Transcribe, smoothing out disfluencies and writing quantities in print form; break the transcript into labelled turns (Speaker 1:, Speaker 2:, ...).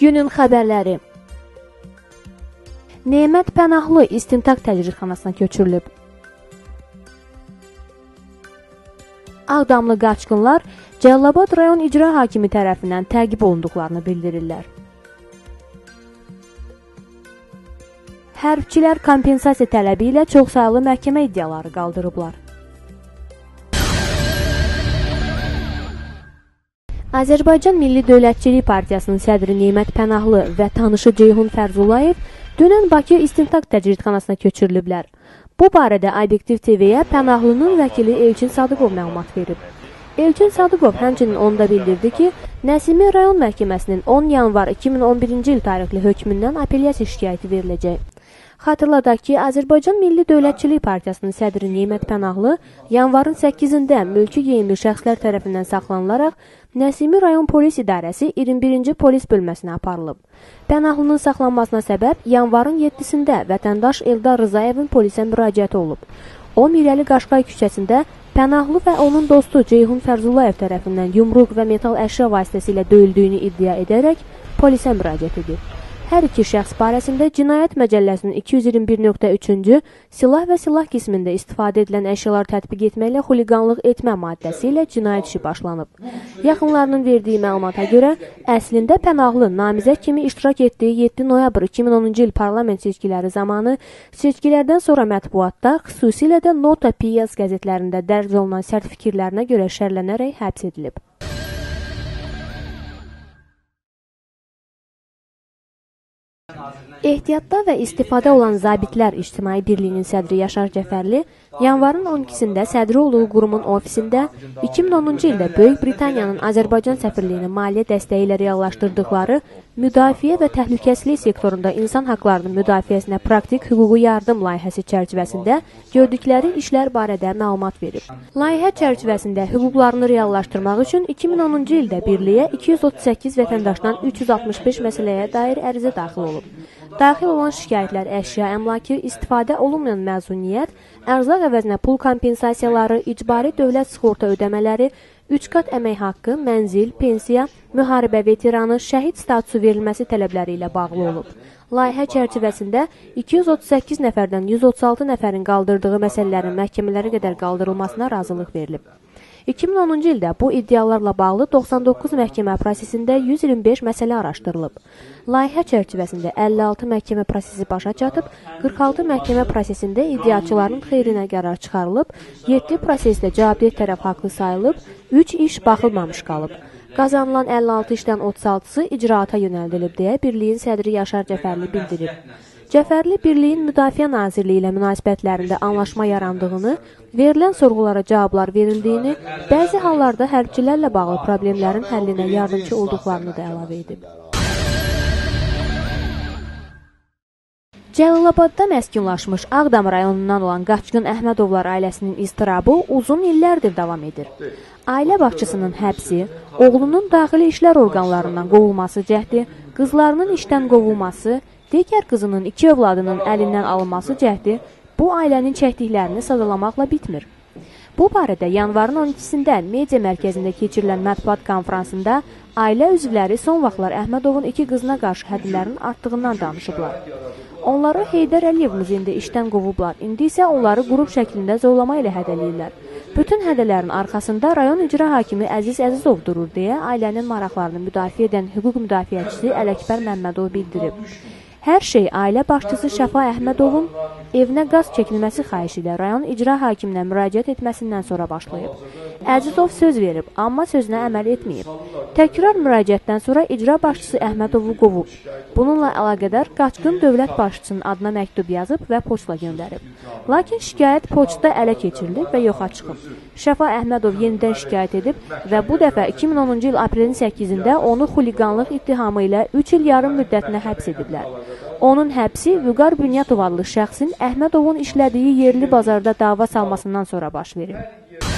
Speaker 1: Günün xəbərləri. Nemət Pənahlı istintaq təcridxanasına köçürülüb. Ağdamlı qaçqınlar Cəlilabad rayon icra hakimi tərəfindən təqib olunduqlarını bildirirlər. Hərbçilər kompensasiya tələbi ilə çoxsaylı məhkəmə iddiaları qaldırıblar. Azərbaycan Milli Dövlətçilik Partiyasının sədri Nemət Pənahlı və tanışı Ceyhun Fərzullayev dünən Bakı İstintaq Təcridxanasına köçürülüblər. Bu barədə Obyektiv TV-yə Pənahlının vəkili Elçin Sadıqov məlumat verib. Elçin Sadıqov həmçinin onu da bildirdi ki, Nəsimi rayon məhkəməsinin 10 yanvar 2011-ci il tarixli hökmündən apellyasiya şikayəti veriləcək. Xatırladaq ki, Azərbaycan Milli Dövlətçilik Partiyasının sədri Nemət Pənahlı yanvarın 8-də mülki geyimli şəxslər tərəfindən saxlanılaraq Nəsimi rayon polis idarəsi 21-ci polis bölməsinə aparılıb. Pənahlının saxlanmasına səbəb yanvarın 7-sində vətəndaş Eldar Rızayevin polisə müraciəti olub. O, Mirəli Qaşqay küçəsində Pənahlı və onun dostu Ceyhun Fərzullayev tərəfindən yumruq və metal əşya vasitəsilə döyüldüyünü iddia edərək polisə müraciət edib. Hər iki şəxs barəsində Cinayət Məcəlləsinin 221.3-cü silah və silah qismində istifadə edilən əşyalar tətbiq etməklə xuliqanlıq etmə maddəsi ilə cinayət işi başlanıb. Yaxınlarının verdiyi məlumata görə, əslində Pənahlı namizəd kimi iştirak etdiyi 7 noyabr 2010-cu il parlament seçkiləri zamanı seçkilərdən sonra mətbuatda, xüsusilə də Nota Piyaz qəzetlərində dərc olunan sərt fikirlərinə görə şərlənərək həbs edilib. Ehtiyatda və istifadə olan Zabitlər İctimai Birliyinin sədri Yaşar Cəfərli yanvarın 12-sində sədri olduğu qurumun ofisində 2010-cu ildə Böyük Britaniyanın Azərbaycan səfirliyinin maliyyə dəstəyi ilə reallaşdırdıqları müdafiə və təhlükəsizlik sektorunda insan haqlarının müdafiəsinə praktik hüquqi yardım layihəsi çərçivəsində gördükləri işlər barədə məlumat verib. Layihə çərçivəsində hüquqlarını reallaşdırmaq üçün 2010-cu ildə birliyə 238 vətəndaşdan 365 məsələyə dair ərizə daxil olub. Daxil olan şikayətlər əşya, əmlakı, istifadə olunmayan məzuniyyət, ərzaq əvəzinə pul kompensasiyaları, icbari dövlət sığorta ödəmələri, 3 qat əmək haqqı, mənzil, pensiya, müharibə veteranı, şəhid statusu verilməsi tələbləri ilə bağlı olub. Layihə çərçivəsində 238 nəfərdən 136 nəfərin qaldırdığı məsələlərin məhkəmələrə qədər qaldırılmasına razılıq verilib. 2010-cu ildə bu iddialarla bağlı 99 məhkəmə prosesində 125 məsələ araşdırılıb. Layihə çərçivəsində 56 məhkəmə prosesi başa çatıb, 46 məhkəmə prosesində iddiaçıların xeyrinə qərar çıxarılıb, 7 prosesdə cavabdeh tərəf haqlı sayılıb, 3 iş baxılmamış qalıb. Qazanılan 56 işdən 36-sı icraata yönəldilib deyə birliyin sədri Yaşar Cəfərli bildirib. Cəfərli Birliyin Müdafiə Nazirliyi ilə münasibətlərində anlaşma yarandığını, verilən sorğulara cavablar verildiyini, bəzi hallarda hərbçilərlə bağlı problemlərin həllinə yardımçı olduqlarını da əlavə edib. Cəlilabadda məskunlaşmış Ağdam rayonundan olan qaçqın Əhmədovlar ailəsinin iztirabı uzun illərdir davam edir. Ailə başçısının həbsi, oğlunun daxili işlər orqanlarından qovulması cəhdi, qızlarının işdən qovulması, digər qızının iki övladının əlindən alınması cəhdi bu ailənin çəkdiklərini sadalamaqla bitmir. Bu barədə yanvarın 12-sində media mərkəzində keçirilən mətbuat konfransında ailə üzvləri son vaxtlar Əhmədovun iki qızına qarşı hədələrin artdığından danışıblar. Onları Heydər Əliyev muzeyində işdən qovublar, indi isə onları qrup şəklində zorlama ilə hədələyirlər. Bütün hədələrin arxasında rayon icra hakimi Əziz Əzizov durur deyə ailənin maraqlarını müdafiə edən hüquq müdafiəçisi Ələkbər Məmmədov bildirib. Hər şey ailə başçısı Şəfa Əhmədovun evinə qaz çəkilməsi xahişi ilə rayon icra hakiminə müraciət etməsindən sonra başlayıb. Əzizov söz verib, amma sözünə əməl etməyib. Təkrar müraciətdən sonra icra başçısı Əhmədovu qovub. Bununla əlaqədar qaçqın dövlət başçısının adına məktub yazıb və poçtla göndərib. Lakin şikayət poçtda ələ keçirilib və yoxa çıxıb. Şəfa Əhmədov yenidən şikayət edib və bu dəfə 2010-cu il aprelin 8-də onu xuliqanlıq ittihamı ilə 3 il yarım müddətinə həbs ediblər. Onun həbsi Vüqar Bünyatov adlı şəxsin Əhmədovun işlədiyi yerli bazarda dava salmasından sonra baş verib.